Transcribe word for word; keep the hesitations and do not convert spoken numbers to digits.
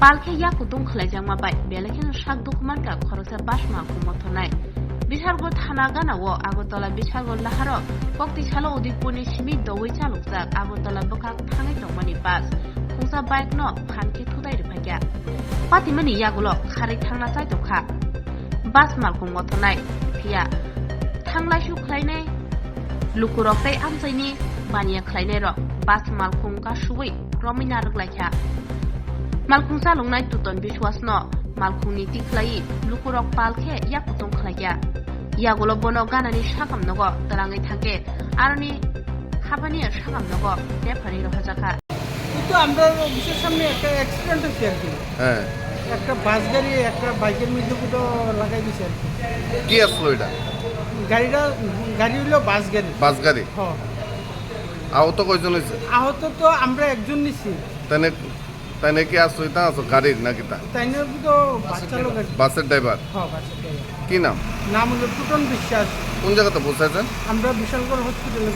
Pal khe yak kutung khlaijakma bai belai kheno sak dukhu mankha khoroksa bus malkhung mothornai. Bishalgarh thana gana-o Agartala Bishalgarh laharo kokti salo Udaipurni simi doui chalokjak Agartala bwkhak thangwi tongmani bus khungsa bike no phan khe thudai rwphaikha. Patimani yagulo kharwi thangna chai tongkha. Bus malkhung mothornai phiya thanglaisu khlainai lukurok tei amchaini baniya khlainairok bus malkhung kasuwi romwi narwk laikha. Malkhung chaloknai Tuton Biswas no malkhungni tikhlaiwi lukurok pal khe yak kutung khlaikha. Yagulo bono ganani sakam nogo twlangwi thangkhe aroni haphani sakam nogo tephani rohojakha. এই তো আমরা অফিসের সামনে একটা অ্যাক্সিডেন্ট হয়েছে আর কি। হ্যাঁ। একটা বাস গাড়ি একটা বাইকের মধ্যে কোথাও লাগাই দিছে আর কি। কি আসলো এটা? গাড়িটা, গাড়ি হইলো বাস গাড়ি। বাস গাড়ি? হ্যাঁ। আহত কয়জন হয়েছে? আহত তো আমরা একজন নিছি। তাই না, তাই নাকি আসলো এটা আসলো গাড়ির নাকি তা? তাই না তো বাস চালক আর কি। বাসের ড্রাইভার? হ্যাঁ, বাসের ড্রাইভার। কি নাম? নাম হলো টুটন বিশ্বাস। কোন জায়গাতে পৌঁছাইছেন? আমরা বিশালগড় হসপিটালে